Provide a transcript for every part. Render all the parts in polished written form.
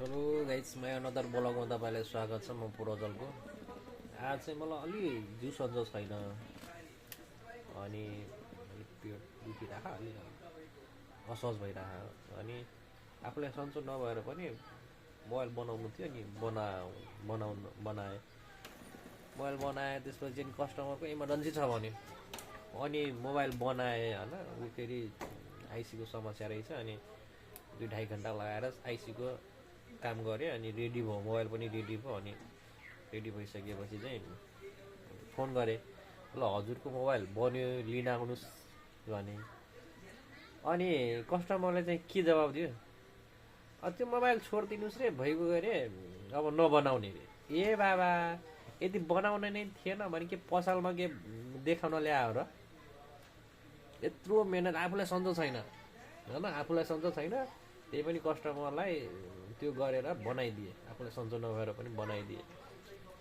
Hello guys my another ब्लगमा तपाईँलाई स्वागत छ। म पुरोजलको। आज चाहिँ मलाई अलि जिउ सन्चो छैन, अनि अलिक पेट दुखिरहेको, अलि असहज भइरहेको। अनि आफूलाई सन्चो नभएर पनि मोबाइल बनाउनु थियो नि, बनाएँ। मोबाइल बनाएँ, त्यसपछि चाहिँ कस्टमरको इमर्जेन्सी छ भने अनि मोबाइल बनाएँ होइन। ऊ फेरि आइसीको समस्या रहेछ, अनि 2-2.5 घन्टा लगाएर आइसीको काम गरेँ। अनि रेडी भयो, मोबाइल पनि रेडी भयो। अनि रेडी भइसकेपछि चाहिँ फोन गरेँ, ल हजुरको मोबाइल बन्यो, लिन आउनुहोस् भने। अनि कस्टमरले चाहिँ के जवाब दियो, त्यो मोबाइल छोडिदिनुहोस् रे, भइगयो अरे, अब नबनाउने रे। ए बाबा, यदि बनाउने नै थिएन भने के पसलमा के देखाउन ल्यायो र? यत्रो मेहनत, आफूलाई सन्चो छैन होइन, आफूलाई सन्चो छैन, त्यही पनि कस्टमरलाई त्यो गरेर बनाइदिए। आफूलाई सन्चो नभएर पनि बनाइदिए।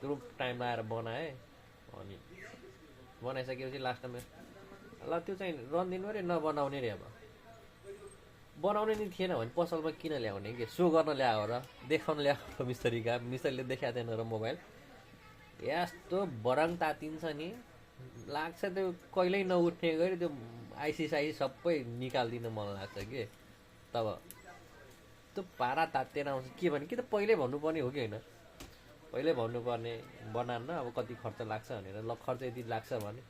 त्यत्रो टाइम लगाएर बनाएँ। अनि बनाइसकेपछि लास्टमा ल त्यो चाहिँ रनिदिनु अरे, नबनाउने रे। अब बनाउने नि थिएन भने पसलमा किन ल्याउने, के सो गर्न ल्यायो र, देखाउन ल्याएको मिस्त्रीका। मिस्त्रीले देखाएको थिएन र मोबाइल। यस्तो बरङ तातिन्छ नि, लाग्छ त्यो कहिल्यै नउठ्ने गरी त्यो आइसी साइसी सबै निकालिदिन मन लाग्छ कि। तब त्यो पारा तातेर आउँछ। के भने कि त पहिल्यै भन्नुपर्ने हो कि होइन, पहिल्यै भन्नुपर्ने बनान्न अब कति खर्च लाग्छ भनेर। ल खर्च यति लाग्छ भने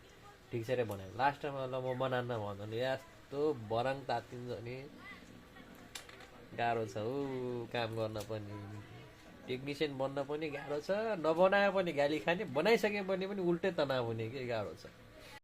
ठिक छ रे बनायो। लास्टमा ल म बनान्न भन्दा नि यस्तो बरङ तातिन्छ नि, गाह्रो छ हौ काम गर्न पनि। टेक्निसियन बन्न पनि गाह्रो छ, नबनाए पनि गाली खाने, बनाइसके पनि उल्टै तनाव हुने कि, गाह्रो छ।